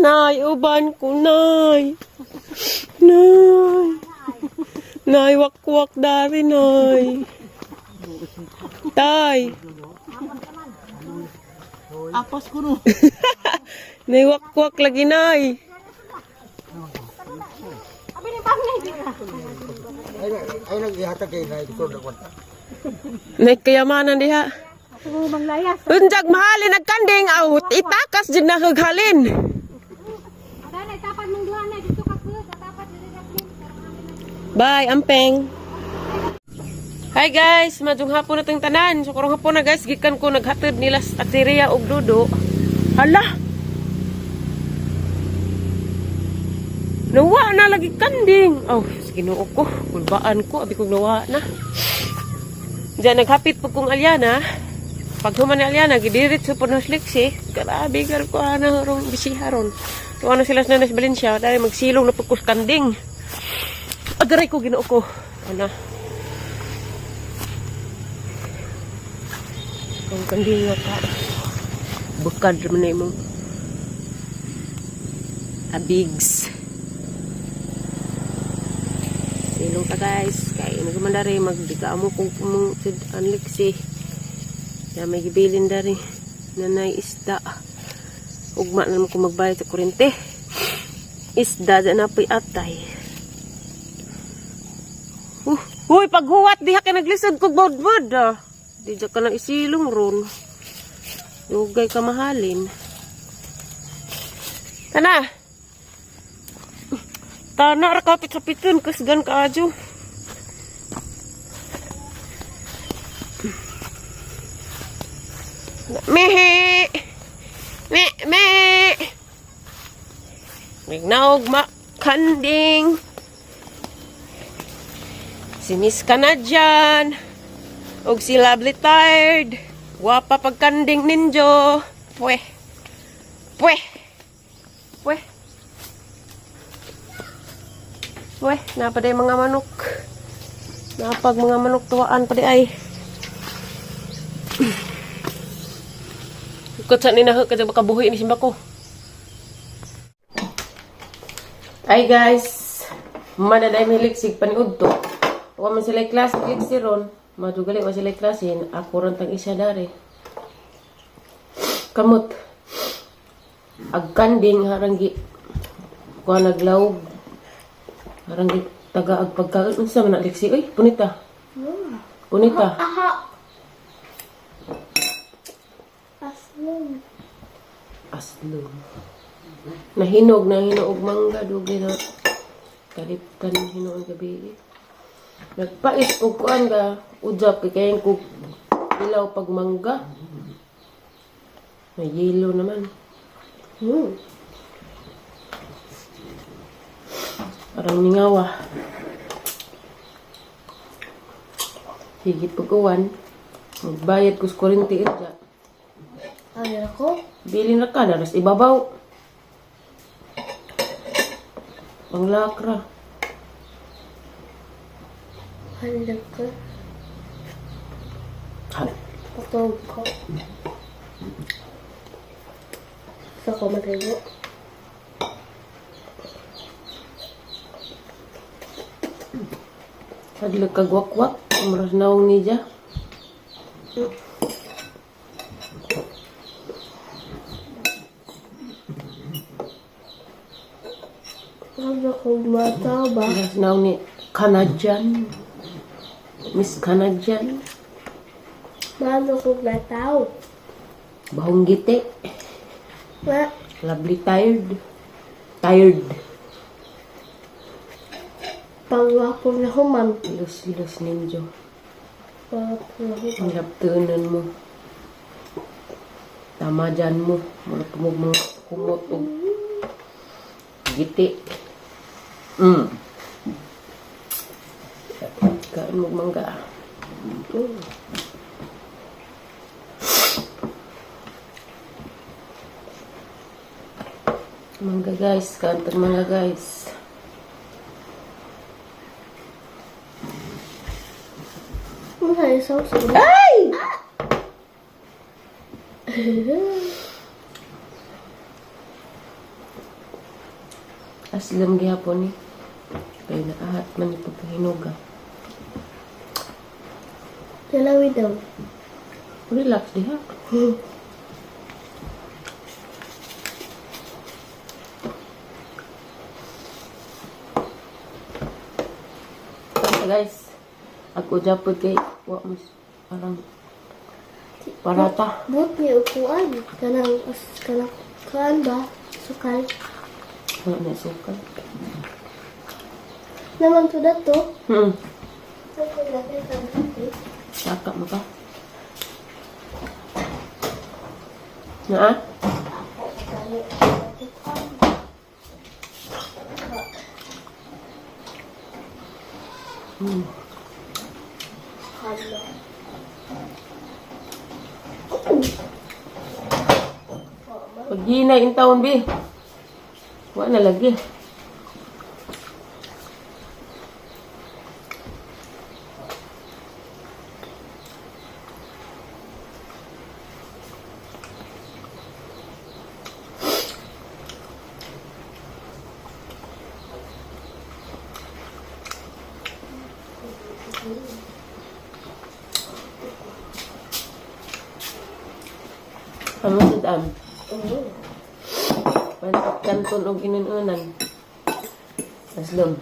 Nay, uban ko, nay. Nay. Nay, wakwak dari, nay. Tay. Apas ko no. Nay, wakwak lagi, nay. Ay, ay nag-ihatag kay na ito na kwanta. Nay, kayamanan diha. Unjag mahalin nagkanding out itakas jud na haghalin. Bye, ampeng. Hi guys, madyong hapon na tayong tanan. So karong hapon na guys, gikan ko naghatid nila sa Atiria og Dudo. Hala. Nawa na lagi kanding. Oh, sige Ginoo ko, kulbaan ko, abi kog nawa na. Diyan naghapit pag kong Aliana. Pag human ni Aliana, gidiretso po na sliksi. Grabe, gar ko ana rong bisiha ron. Tuwa na sila sa Nanas Valencia, dahil magsilong na pagkus kanding. Agaray ko, Ginoo ko. Ana. Ang kanding nga ka. Bukad naman na imong abigs. Silong ta guys, kay nagman dari magdiga mo kung kumong anliksi. Ya may gibilin dari nanay isda. Ugma na naman ko magbayad sa kuryente. Isda dyan na po'y atay. Huy, paghuwat diha ka naglisod kog bodbod ah. Di dyan ka na isilong ron. Lugay ka mahalin. Tana! Tana ra kapit sa piton kasgan ka adyo. Mehe. Me me. Mignaog ma kanding. Si Miss Canadian. Og si Lovely Tired. Wapa pagkanding ninjo. Pwe. Pwe. Pwe. Weh, napa day mga manok. Napag mga manok tuwaan pa di ay. Ikot sa nina kasi baka buhi ni simba ko. Ay guys, manaday may liksig paniudto. Wa man sila klase liksi ron. Madugali wa sila klase, ako ron tang isa dari. Kamot. Agkanding haranggi kuha naglawog. Parang taga ag pagkaon unsa man na liksi oy punita. Punita. Aha. Aslong. Aslong. Nahinog na hinog mangga dugay na kaliptan hinog gabi. Nagpait og kuan ga ujap kay kayang kog ilaw pag mangga. May yelo naman. Parang mingawa. Higit pag uwan. Magbayad ko sa kuryente ito. Ay, ako? Bili na ka, daras ibabaw. Panglakra. Handog ko. Ha. Patog ko. Gusto ko maligo. Hadlok kag wakwak. Maras naong niya. Ano ko mata ba? Maras naong ni Canadian. Miss Canadian. Mano ko mataw? Bahong giti. Ma, Lovely tired. Tired. pangwapo na human. Los-los ninjo. Pangwapo na human. Ang laptunan mo. Tama dyan mo. Mura tumog mga kumot og giti. Kain mo mangga. Mangga guys, kain tag mangga guys. Ano sa sauce? Ay! Aslam gihapon ni. Kay naahat man ni pagkahinuga. Dalawi daw. Relax diha. Basta, guys. Ako japod kay wa mas parang parata. But niya upuan. Kanang, as, kanang, kaan ba? Sukal. Wala na sukal. Naman to dato. Saka mo pa. Naa? Pag ginay in taon, bi. Wa na lagi. Ano sa dam? Pantot kanton og inununan. Aslom.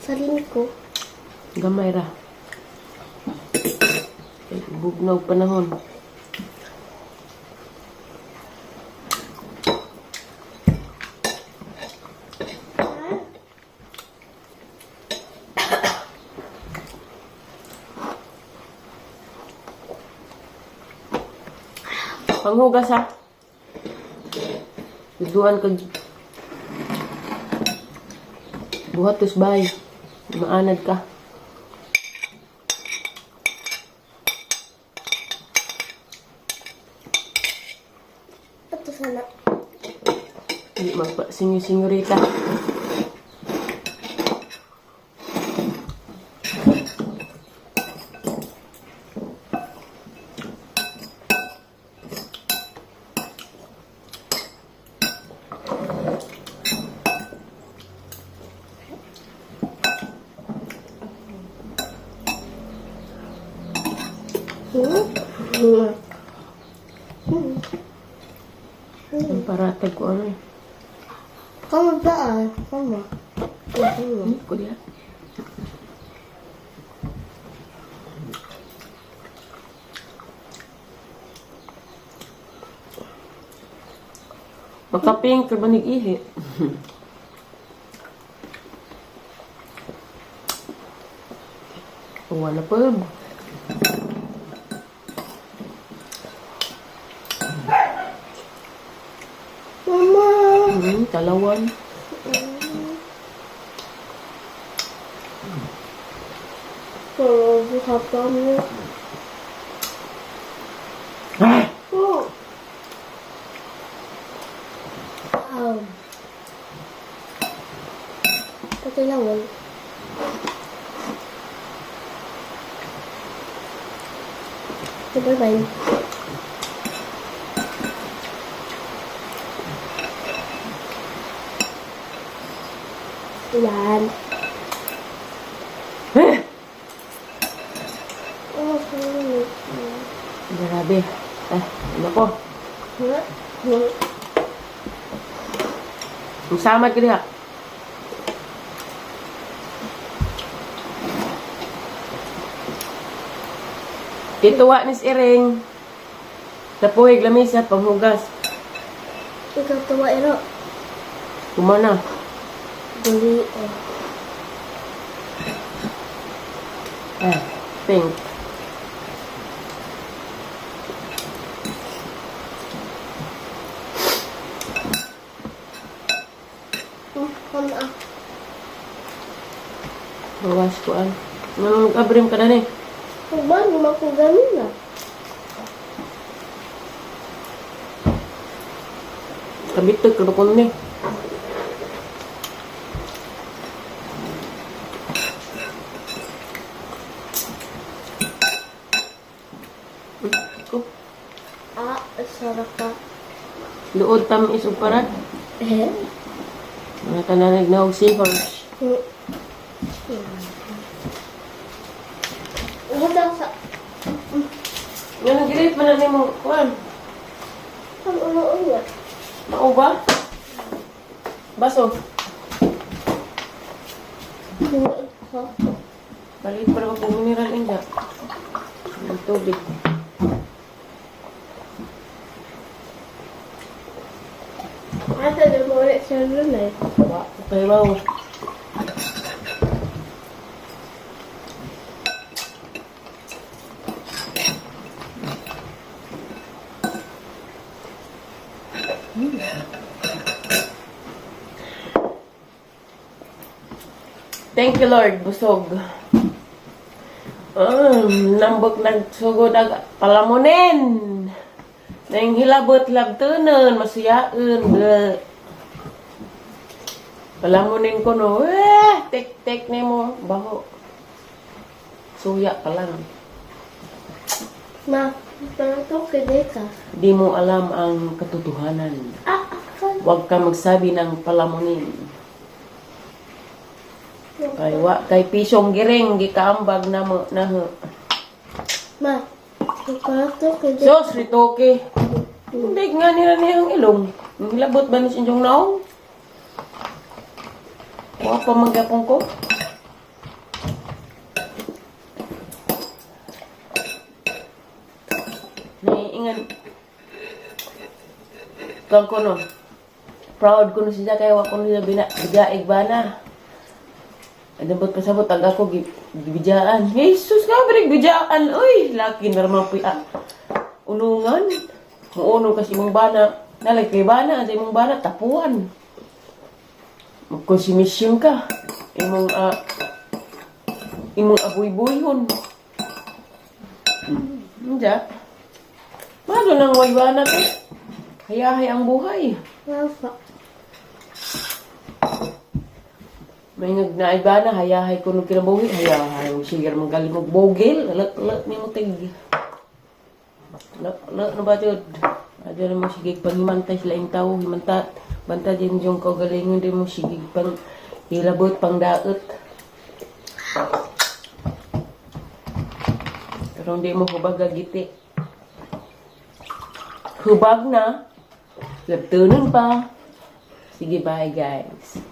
Salin ko. Gamay ra. Kay bugnaw panahon. Panghugas ha. Tuduan kag buhat tos bay. Maanad ka. Ato sana. Hindi magpa sinyo-sinyorita. Hmm? Hmm. Ang paratag ko ano eh. Kamo ba ah? Kamo. Kamo. Hindi ko diha. Makaping ka ba nag-ihi? Wala pa. Mama. Talawan. Oh, buka pa mo. Ah! Oh. Patay lang wal. Bye bye. Yan. Eh! Oh, sorry. Grabe. Ah, ano ko? Huh? Huh? Musamad ka diha. Tituwa ni si Iring. Napuhig lamisa panghugas. Ikaw tawa ero. Kumana. Dali. Eh. Ah, pink. Ano ah? Bawas ko ang. Nang abrim ka na ni. Ba, naman ko ganun na. Kabitag ka ko ni. Ko. Ah, sarap ka. Luod tamis ug parat. Eh? Mga tanan nagnaog seahorse. Wala sa Nga nag-great man na nimo kuan. ang ulo-ulo. Mao ba? Baso. Tinuod ko. Palit para ba kung mineral inda. Ang tubig. Asa na mo ulit sa lunay? Wa, okay wow. Thank you, Lord, busog. Nambok nagsugod ag palamunin. Nang hilabot labtunon, masuyaon. Bleh. Palamunin ko no, eh, tek-tek nimo, baho. Suya pa lang. Ma, parang to kini ka. Di mo alam ang katotohanan. Ah, ako. Huwag ka magsabi ng palamunin. Kay wa kay pisong giring gikaambag na mo na ho. Ma, parang to kini. Sos ritoke. Hindi nga nila niyang ilong. Hilabot ba ni sa inyong naong? Wa pa magyapon ko. Naiingan. Kang ko no. Proud ko no siya kaya wa ko no siya bina, bigaig ba na. Adabot pasabot ag ako gibijaan. Jesus ka brig bijaan oy, laki na raman puy ah. Unungan. Muunong kasi imong bana. Nalay kay bana, sa imong bana tapuan. Magkonsumisyon ka. Imong imong abuy-buyhon. Hindi. Malo nang waybana to. Hayahay ang buhay. Mama. May nagnaibana, na, hayahay ko nung kinabuhi, hayahay mo sigar magaling mo bogil, alak alak ni mo tig. Alak alak na ba jud? Adyo na mo sige panghimantay sila yung tao, himanta, banta din yung kaugalingon din mo sige pang hilabot, pang daot. Pero hindi mo hubag gagiti. Hubag na, labtunon pa. Sige, bye guys.